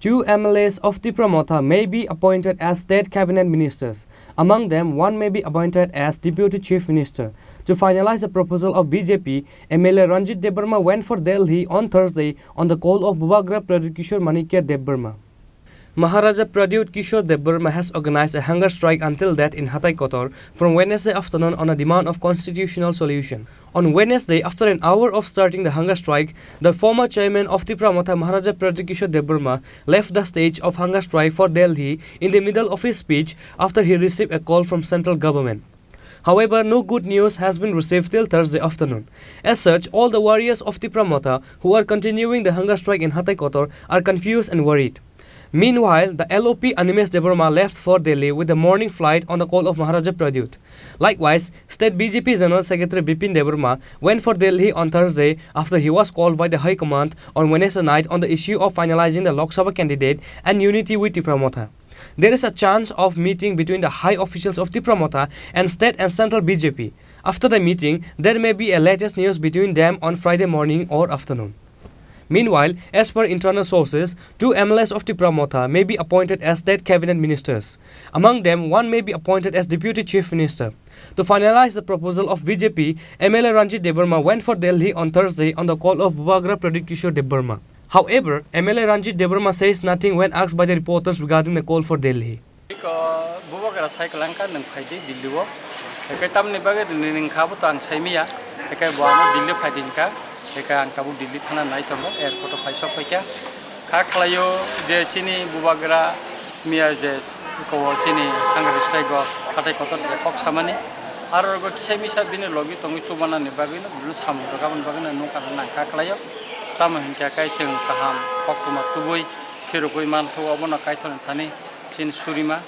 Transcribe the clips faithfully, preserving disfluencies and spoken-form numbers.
Two M L As of Tipra Motha may be appointed as state cabinet ministers. Among them, one may be appointed as deputy chief minister. To finalize the proposal of B J P, M L A Ranjit Debbarma went for Delhi on Thursday on the call of Bubagra Pradyut Kishore Manikya Debbarma. Maharaja Pradyut Kishore Debbarma has organized a hunger strike until death in Hatai Kotor from Wednesday afternoon on a demand of constitutional solution. On Wednesday, after an hour of starting the hunger strike, the former chairman of Tipra Motha, Maharaja Pradyut Kishore Debbarma, left the stage of hunger strike for Delhi in the middle of his speech after he received a call from central government. However, no good news has been received till Thursday afternoon. As such, all the warriors of Tipra Motha who are continuing the hunger strike in Hatai Kotor are confused and worried. Meanwhile, the L O P Animesh Debbarma left for Delhi with the morning flight on the call of Maharaja Pradyut. Likewise, State B J P General Secretary Bipin Debbarma went for Delhi on Thursday after he was called by the High Command on Wednesday night on the issue of finalizing the Lok Sabha candidate and unity with Tipra Motha. There is a chance of meeting between the high officials of Tipra Motha and state and central B J P. After the meeting, there may be a latest news between them on Friday morning or afternoon. Meanwhile, as per internal sources, two M L As of Tipra Motha may be appointed as state cabinet ministers. Among them, one may be appointed as deputy chief minister. To finalize the proposal of B J P, M L A Ranjit Debbarma went for Delhi on Thursday on the call of Bubagra Pradyut Kishore Debbarma. However, M L A Ranjit Debbarma says nothing when asked by the reporters regarding the call for Delhi. Iko Bubagra sai kwlangkha, nwng phai di Delhi o. Ekai tamni bagwi nwng kha bo to ang sai miya. Ekai bo ano Delhi phai di hinka. Ekai ang tabuk Delhi thana nai tongo, airport o phai sok phaikha. Kha khlaio je chini Bubagra miya je kobo chini hunger strike o hatai kotor je kok samani. Aro rogo kisa misa bini logi tongwi chubanani bagwi no bini samung rok aboni bagwi no nukha nang kha khlaio. Tamo hinkhe kai chwng kaham koktwma tubui phirogwi manthogo, obono Kaitorni thani chini surima,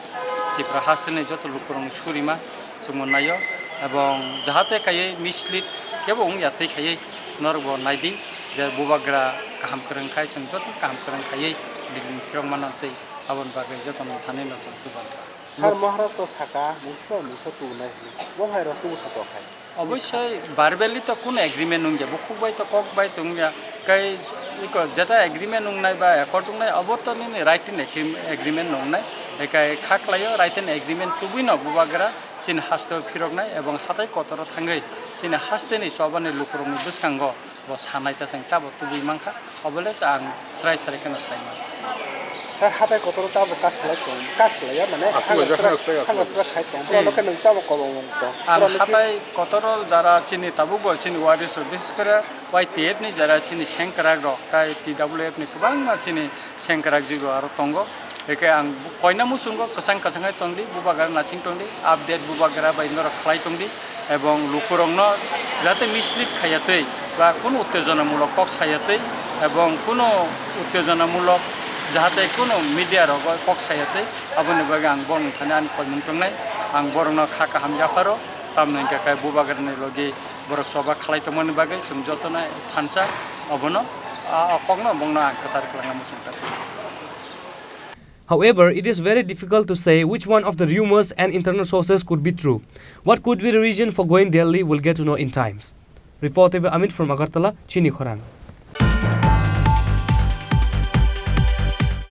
Tripura hasteni joto lukurokni surima chwngno naio, ebong jahate kaiwi mislead kebo wngya tei kaiwi norokbo naidi je Bubagra kaham kwrwng khai chwng joto kaham kwrwng khaiwi Delhi-ni phirok mano tei aboni bagwi jotono thani no chwng chubankha. Sir, Maharaj to saka, mungsa mungsa tunai hwnwi. Bo hai rok tubu tha to khai. Obviously, verbally to kuno agreement wngya, bukhuk bai to kok bai to wngya. Kai iko jeta agreement wngnai ba accord wngnai, obo to nini written agreem-, agreement wngnai. Ekai kha khlaio written agreement tubui no Bubagra chini haste phiroknai ebong hatai kotoro thangwi chini hasteni chobani lukurokni bwskango bo sanai ta chwng tabo tubui mankha, obole cha ang srai srai kheno sai man. Sir, hatai kotoro tabo kas khlai tong, kas khlai ya, mane Ah, chubai hangra sra, hangra sra, hangra sra khai tong. Hmm. Borok no nung tabo kobong tong. Ang borok no ki- hatai kotoro jara chini tabuk bo chini warriors rok, bises kore Y T F ni jara chini sengkrak rok, tai T W F ni kwbangma chini sengkrak jigo aro tongo. Eke ang koina muchungo kwchang kwchang hai tongdi, Bubagra nasing tongdi, update Bubagra bai norok khlai tongdi, ebong lukurokno jate mislead khaiya tei ba kuno uttejonamulok kok saya tei ebong kuno uttejonamulok jahate kuno media rogo kok saya tei aboni bagwi ang borokni thani ani koimung tongnai, ang borokno kha kaham yapharo, tamni hwnkhe kai Bubagrani logi borok choba khlai tongmani bagwi chwng jotono thansa obono, a, o kokno bongno ang kwchar kwlangna muchung kha. However, it is very difficult to say which one of the rumors and internal sources could be true. What could be the reason for going Delhi, we'll get to know in times. Reported by Amit from Agartala, Chini Khorang.